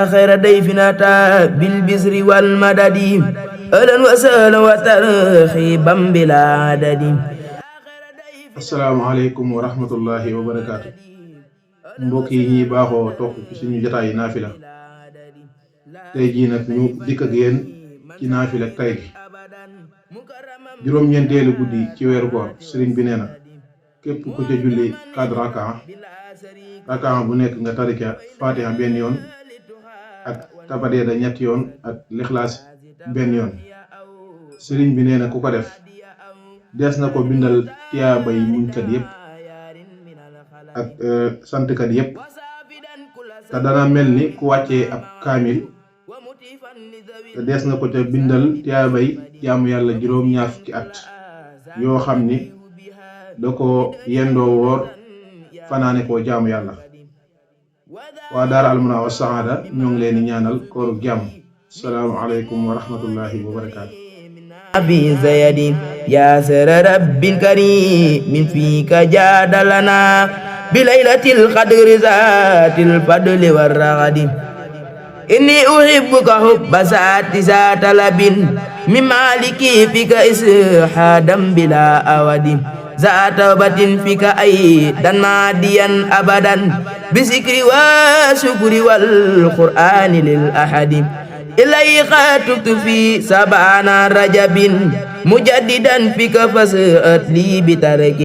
خير ضيف أتى بالبسر والمدد أهلا وسهلا وترحيبا بلا عدد. asalaamaaleykum wa rahmatullahi wa barakaatu. mbokk yi ñuy baaxoo topp ci suñu jotaay naafila tey jii nag ñu dikk ak yéen ci naafila tey gi juróom-ñeenteelu guddi ci weeru koor sëriñ bi nee na képp ku ca julli 4 rakaa bu nekk nga tari ca fatiha benn yoon ak tabadeeda ñetti yoon ak lixlaas benn yoon. sëriñ bi nee na ku ko def des na ko bindal tiyaabay muñkat yépp ak santkat yépp te dana mel ni ku wàccee ab kaamil te des na ko ca bindal tiyaabay jaamu yàlla juróom-ñaar fukki at yoo xam ni da ko yendoo woor fanaane koo jaamu yàlla. waa daara almuna wa saada ñoo ngi leen di ñaanal kooru jàmm. salaamu aleykum wa rahmatullahi wa barakaatu. أبي زيد يا سر رب الكريم من فيك جاد لنا بليلة القدر ذات الفضل والرغد إني أحبك حب ذات لب من مالكي فيك إسحادا بلا أود ذات توبة فيك أيضا ناديا أبدا بذكر وشكر والقرآن للأحد إليك تكت في سبعنا رجب مجددا فيك فسأت لي بترك